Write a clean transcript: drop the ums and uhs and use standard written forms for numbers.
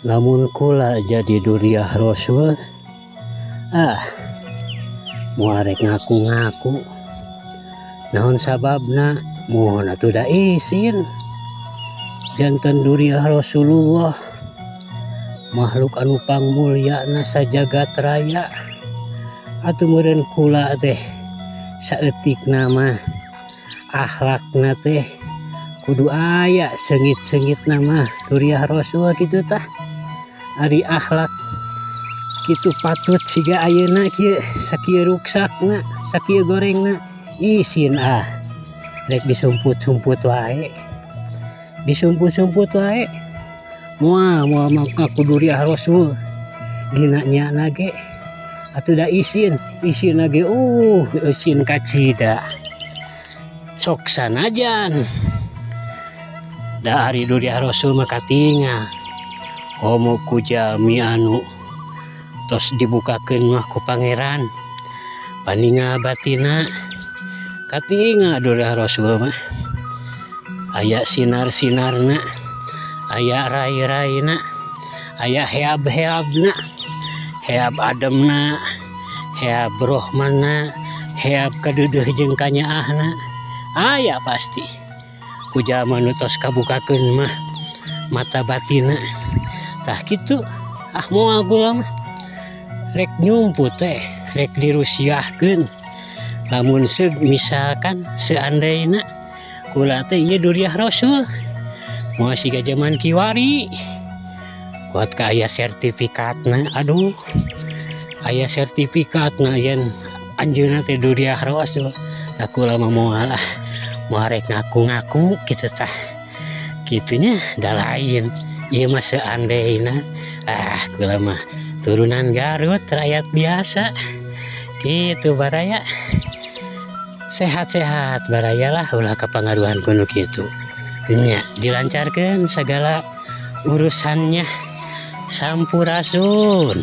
Lamun kula jadi duriah Rasul, ah, moal rek ngaku-ngaku. Naon sababna? Mohon atuh da isin. Janten duriah Rasulullah, makhluk anu pangmulyana sajagat raya. Atuh meureun kula teh saeutikna mah akhlakna teh kudu aya seungit-seungitna mah duriah Rasul kitu tah. Ari akhlak kitu patut siga ayeuna kieu, sakieu ruksakna, sakieu gorengna, isin ah. Rek disumput-sumput wae, disumput-sumput wae. Moal moal ngaku duriah Rasul dina nyana ge atuh da isin, isin ge isin kacida. Sok sanajan da ari duriah Rasul mah katingal komo ku jalmi anu tos dibukakeun mah ku Pangeran paningal batinna, katingal duriah Rasul mah aya sinar-sinarna, aya rai-raina, aya heab-heabna, heab ademna, heab rohmanna, heab kadeudeuh jeung kanyaahna aya pasti ku jalma nu tos kabukakeun mah mata batinna. Tah kitu ah, moal kula mah rek nyumput teh, rek dirusiahkeun. Lamun seug misalkan seandaina kula teh ieu duriah Rasul, moal siga jaman kiwari kuat ka aya sertifikatna. Aduh, aya sertifikatna yen anjeunna teh duriah Rasul. Tah, kula mah moal ah, moal rek ngaku-ngaku kitu. Tah kitunya, da lain ieu mah seandaina. Ah, kula mah turunan Garut, rakyat biasa gitu. Baraya sehat-sehat baraya lah, ulah kapangaruhan ku nu kitu nya. Dilancarkan segala urusannya. Sampurasun.